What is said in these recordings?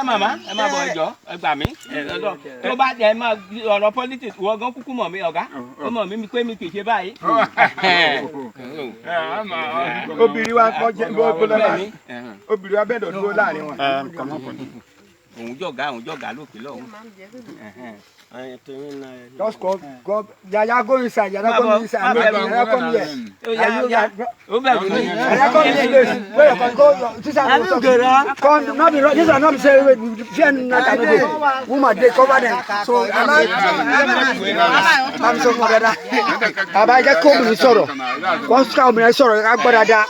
Màmá, ẹ má bọ̀, ẹ jọ̀ọ́, ẹ gbà mí. Ẹ lọ́dọ̀ tó bá ẹ máa ọ̀rọ̀ politics, wọ́n gan kúkú mọ̀ mí, ọ̀gá ó mọ̀ mí pé mi kì í ṣe báyìí. Obìnrin wa kọ́ jẹ́ bó lọ́la. Bẹ́ẹ̀ni. Obìnrin wa bẹ́ẹ̀ dọ̀ dúró láàrin wọn. Òun jọ̀gá lókè lọ́hùn. Just go, go. Yaya, go inside. Yaya, go inside. Yaya, come here. Ó yá, ó bẹ̀rù mi. Yaya, come this place. Where you can go? This one go talk. Come, not be this one. Not be say wait. Fear not no go. Woman, dey cover them. So, I'm so fún dada. Bàbá, jẹ́ kó obìnrin sọ̀rọ̀. Kó ká obìnrin sọ̀rọ̀, ká gbọ́ dáadáa.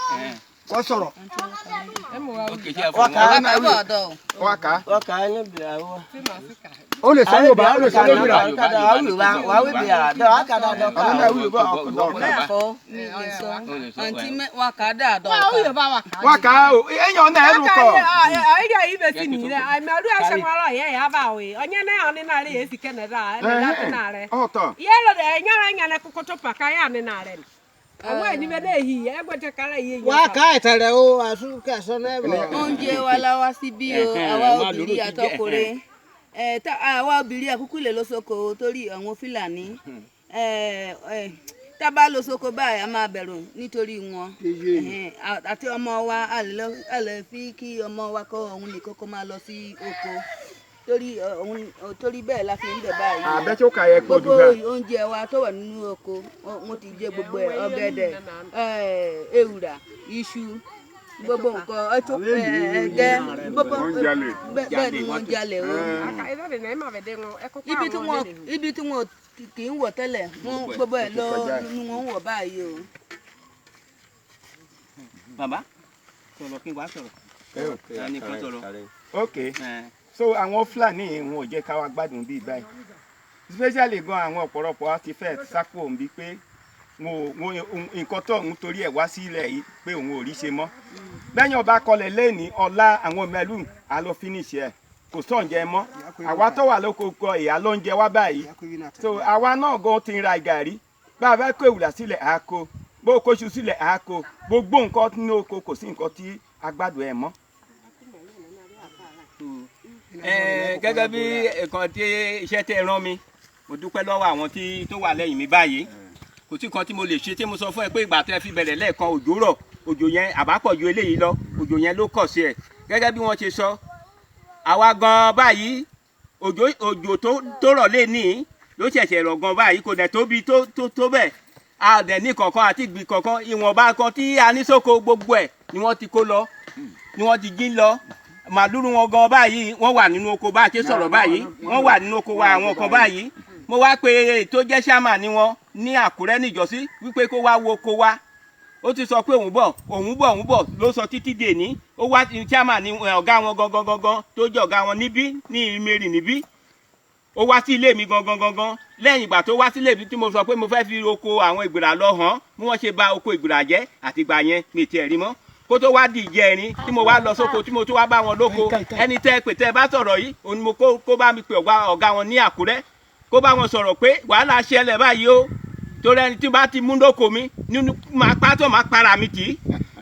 Kó sọ̀rọ̀. Ó kì í ṣe fún wọn. Waka. Ó lè sọ Yorùbá, ó lè sọ Yorùbá. Àǹtí wakada dọ̀. Waka o, èèyàn náà ẹrù kọ. Ọ̀tọ̀. Waka ìtẹ̀rẹ̀ o àsúkẹ̀sọ náà bọ̀. Oúnjẹ wa la wá síbí o. Ẹ̀hẹ́n, Àwa má lóró obìnrin ti jẹ́, àtọkùnrin ẹ àwa obìnrin àkúkú lè lọ sóko torí àwọn Fúlàní. Ẹ ẹ tá a bá lọ sóko báyìí, a máa bẹ̀rù nítorí wọn. Ẹ̀hẹ́n, àti ọmọ wa, a lè fi kí ọmọ wa kọ́ òun nìkan kó máa lọ sí oko torí òun, torí bẹ́ẹ̀ la fi ń bẹ̀ báyìí. Àbẹ́ tí ó kà yẹ kó Gbogbo dùn. Oúnjẹ wa tó wà nínú oko, wọ́n ti jẹ gbogbo ẹ̀: ọ̀gẹ̀dẹ̀, ewùrà, iṣu, gbogbo nǹkan ẹtọ, ẹgẹ, gbogbo. Wọ́n ń jalè. Bẹ́ẹ̀ ni wọ́n ń jalè o. Ibi tí wọ́n kì í wọ̀ tẹ́lẹ̀, wọ́n gbogbo ẹ̀ lọ ni wọ́n ń wọ̀ báyìí o. Bàbá, sọ̀rọ̀ kí n wá sọ̀rọ̀. Ẹnì kan sọ̀rọ̀. Ok, so àwọn Fúlàní wọn ò jẹ́ ká wá gbádùn bíi báyìí, especially gan àwọn ọ̀pọ̀lọpọ̀ á ti fẹ́ sápò òun bíi pé wọn ò nǹkan tó òun torí ẹ̀ wá sílẹ̀ yìí pé òun ò rí ṣe mọ́. Lẹ́yìn ọba kọlẹ̀ lẹ́ni ọ̀la, àwọn mẹ́lú á lọ finish ẹ̀, kò sọ̀njẹ mọ́. Àwa tó wà lóko kọ ìyá ló ń jẹ wá báyìí. So àwa náà gan ti ń ra gàrí. Bá a bá kó ewùrà sílẹ̀, á kó bó o kóṣù sílẹ̀, á kó gbogbo nǹkan nínú oko. Kò sí nǹkan tí a gbádùn ẹ̀ mọ́. Gẹ́gẹ́ bí nǹkan tí iṣẹ́ tẹ́ ẹ rán mi, mo dúpẹ́ lọ́wọ́ àwọn tí tó wà lẹ́yìn mi báyìí. Kò sí kan tí mo lè ṣe tí mo sọ fún ẹ pé ìgbà tẹ́ fi bẹ̀rẹ̀ lẹ́ẹ̀kan, òjò rọ̀, òjò yẹn àbápọ̀ ju eléyìí lọ, òjò yẹn ló kọ̀ sí ẹ̀. Gẹ́gẹ́ bí wọ́n ṣe sọ, àwa gan báyìí, òjò tó rọ̀ lé ní ló ṣẹ̀ṣẹ̀ rọ̀ gan báyìí, kò dẹ̀ tóbi tó bẹ́ẹ̀. A dẹ̀ ní kankan àti ìgbìn kankan. Ìwọ̀nba kan tí a ní sóko, gbogbo ẹ̀ ni wọ́n ti kó lọ, ni wọ́n ti jí lọ. Màlúù wọn gan báyìí, wọ́n wà nínú oko bá a ṣe sọ̀rọ̀ báyìí, wọ́n wà nínú oko wa, àwọn kan báyìí. Mo wá pe tó jẹ́ sámà ní wọn ní Àkúrẹ́ níjọ́sí wípé kó wá wo oko wa. Ó ti sọ pé òun bọ̀, òun bọ̀, òun bọ̀ ló sọ títí dèní. Ó wá sámà ní ọ̀gá wọn gangan gangan tó jẹ́ ọ̀gá wọn níbí ní Ìmẹ̀rì níbí, ó wá sí ilé mi gangan gangan. Lẹ́yìn ìgbà tó wá sílé mi tí mo sọ pé mo fẹ́ fi oko àwọn Ìgbìrà lọ hàn bí wọ́n ṣe bà oko Ìgbìrà jẹ́, àtìgbà yẹn mi tiẹ̀ rí mọ́. Kó tó wá di ìjẹrin tí mo wá lọ sóko, tí mo tún wá bá wọn lóko, ẹni tẹ́ pè tẹ́ bá sọ̀rọ̀ yìí, òun ni mo kó bá mi pè ọ̀gá wọn ní Àkúrẹ́, kó bá wọn sọ̀rọ̀ pé wàhálà ṣẹlẹ̀ báyìí o, torí ẹni tí bá ti mú lóko mi nínú máa pátó máa para mi tì í.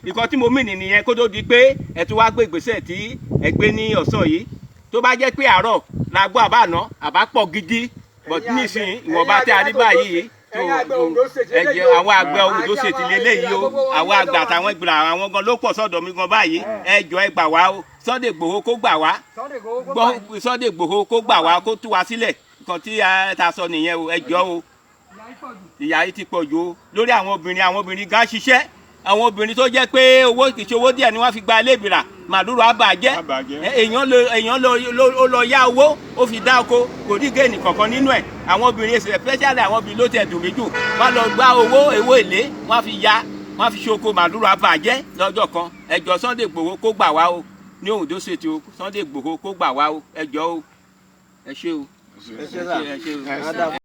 Ìkan tí mo mì nìyẹn. Kó tó di pé ẹ tún wá gbé ìgbésẹ̀ tí ẹ gbé ní ọ̀sán yìí, tó bá jẹ́ pé àárọ̀ la gbọ́, àbá àná àbá pọ̀ gidi, but nísìnyí, ìwọ̀nba tí a rí báyìí tó ẹ jẹ́ àwọn àgbẹ̀ Ondo State lélẹ́yìí o. Àwọn àgbà àtàwọn ìgbìlà àwọn gan ló pọ̀ sọ́dọ̀ mi gan báyìí. Ẹ jọ̀ọ́, ẹ gbà wá o. Sunday Igboho kó gbà wá gbọ́, Sunday Igboho kó gbà wá, kó tú wa sílẹ̀. Nǹkan tí a ta sọ nìyẹn o. Ẹ jọ̀ọ́ o, ìyà yìí ti pọ̀ jù o lórí àwọn obìnrin. Àwọn obìnrin gan ṣiṣẹ́, àwọn obìnrin tó jẹ́ pé owó kì í ṣe owó díẹ̀ ni wọ́n fi gba ilé ìbìrà màlúù àbàjẹ́. Àbàjẹ́. Èèyàn lọ ó lọ yá owó, ó fi dá oko, kò rí gain kankan nínú ẹ̀. Àwọn obìnrin, especially àwọn obìnrin ló tẹ̀ dùn mí jù. Wọ́n lọ gba owó owó èlé, wọ́n fi ya, wọ́n fi ṣoko, màlúù àbàjẹ́ lọ́jọ́ kan. Ẹ jọ̀ọ́, Sunday Igboho kó gbà wá o ní Ondo State o. Sunday Igboho kó gbà wá o. Ẹ jọ̀ọ́ o, ẹ ṣé o, ẹ ṣé, ẹ ṣé o.